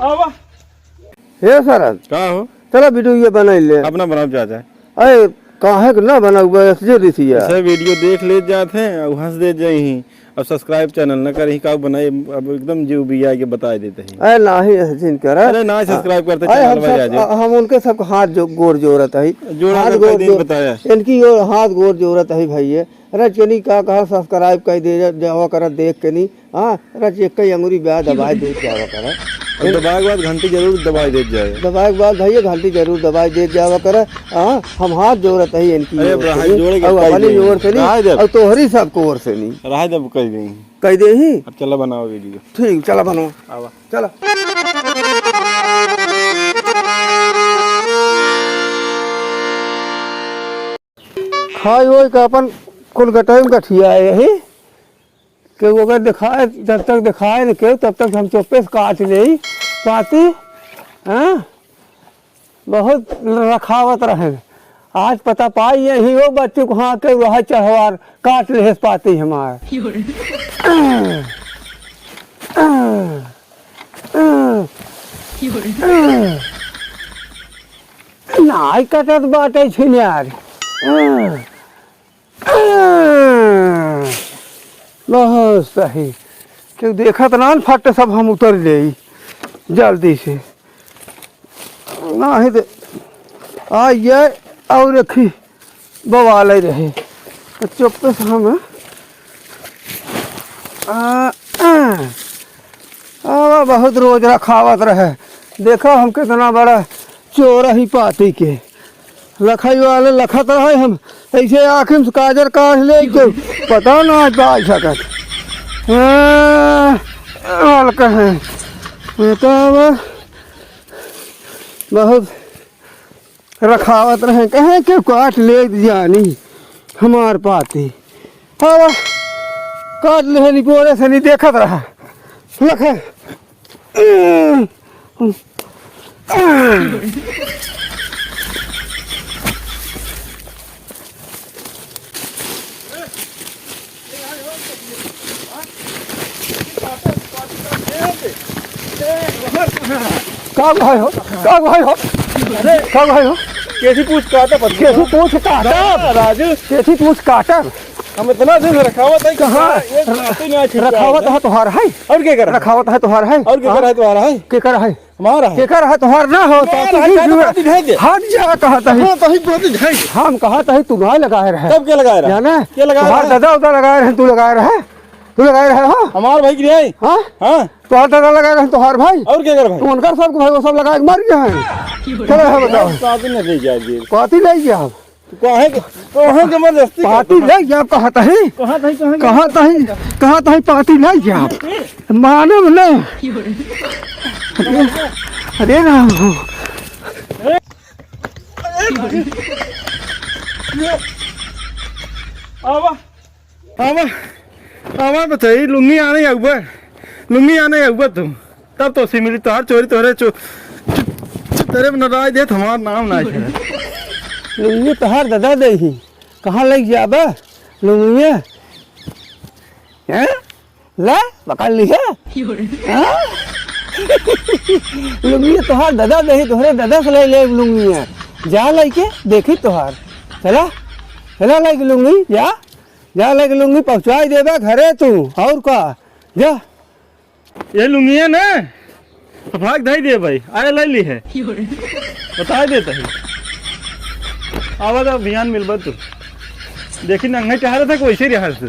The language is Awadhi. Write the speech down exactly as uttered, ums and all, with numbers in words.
आवा। हे सरन। का हो? चला वीडियो ये बनाई ले। अपना बनाओ चाचा। अरे, काहे के ना बनाऊ बे, ऐसे रीतिया। ऐसे वीडियो देख ले जात हैं, अब हंस दे जाई ही। अब subscribe channel न करही, का बनाई, अब एकदम जीव बिया के बताई देते हैं। अरे नाही, ऐसे जिन करा। अरे ना, subscribe करते अरे channel हम में सब, आ जाओ। हम उनके सब हाथ जो, गोड़ जोड़त है। जोड़ा हाथ तो गोड़ कई दिन जो-, बताया। इनकी ओर हाथ गोड़ जोड़त है भैया। रच के नहीं का कहा, subscribe कर दे जा-, जावा करा देख के नहीं। हाँ, रच एक कई अंगुरी ब्याह दबाए देत जावा करा। और दबाए के बाद घंटी जरूर दबाए देत जाए। दबाए के बाद भैया घंटी जरूर दबाए देत जावा करा। हाँ, हम हाथ जोड़त है इनकी अरे ओर से रहा नहीं, जोड़े के और कह अपनी देंगे। ओर से नहीं, रहा जब। और तोहरी सबको ओर से नहीं। रहा जब कह देंगे। कह दे ही। अब चला बनाओ वीडियो। ठीक, चला बनाओ। आवा। चला। खाई होई का अपन कुल गटई में गठिया है यही। केहू अगर दिखाए, जब तक दिखाए न केहू, तब तक हम चुप्पे से काट लेई पाती। हाँ, बहुत रखावत रहे। आज पता पाई यही हो बच्चों को, हाँ, के वह चढ़वार काट लेहे पाती हमार। नाई कटत बाटे छिनार। बहुत सही। केहू देखत ना, फट सब हम उतर लेई जल्दी से। नाही तो आ ये और रखी बवाले रहे। तो चुप्पे से हम, आ, आ, आ, बहुत रोज रखावत रहे। देखो हम कितना बड़ा चोर ही पाती के। लखई वाले लखत रहे हम, ऐसे आँखिन से काजर काढ़ ले के पता ना पाई सकत। हाँ, और कहे, ये तो अब बहुत रखावत रहे, कहे के काट ले जानी हमार पाती। हाँ, काट ले हनी, बोरे से नहीं देखत रहा। लखे। का भाई हो? का भाई हो? अरे, का भाई हो? केथी पूछ काटा पत्थर? केथी पूछ काटा? राजू। केथी पूछ काटा? हम इतना दिन से रखावत है, कहाँ? एक बात ही ना ठीक रखावत है। है तोहार है? और के कर? रखावत है तोहार है? और के कर हाँ? है तोहार है? के कर है? हमारा है। के कर है तोहार ना हो, हमारा तो है, तू काटा भी पत्थर भेज दे। हट जा, कहत है। हाँ, तो ही पत्थर भेज दे। हम कहत है, तू ना लगाए रहे। तब के लगाए रहे? जाना? के लगाए तोहार रहे? दादा उदा लगाए रहे, तू लगाए रहे? तू लगाए रहे हो? हमार भाई की नहीं? हाँ? हाँ। तोहार दादा लगाए रहे, तोहार भाई? और के कर भाई? उनकर सब भाई, वो सब लगाए के मर गए हैं। चलो, है बताओ। पाती नहीं ले जाए जी। पाती ले गया हम। तू काहे के, काहे जबरदस्ती पाती करता है? ले गया, कहत है। कहाँ तही, कहाँ कहाँ तही, कहाँ तही पाती ले गया। मानव ने। अरे राम हो। आवा। आवा, आवा बताई, लुंगी आने अउबा, लुंगी आने अउबा तू, तब तो सी मिली तोहार चोरी तोहरे चो-, चो-, तेरे में नाराज देत हमार नाम ना है। लुंगी तोहार दादा दे ही, कहाँ लइ जाबा लुंगिया? हैं? ला, पकड़ ली है। हाँ? लुंगिया तोहार दादा दे ही, तोहरे दादा से ले ले लुंगिया। जा लइके, देखी तोहार। चला, चला लइके लुंगी, जा। जा लइके लुंगी पहुँचाई देबे घरे तू, और का, जा। ये लुंगिया ना, तो भाग धाई दे भाई, आए ले ली है। बता देता है। आवा तो अभियान मिलबा तू। देखी नंगे टहरे था, वैसे ही रहा तू।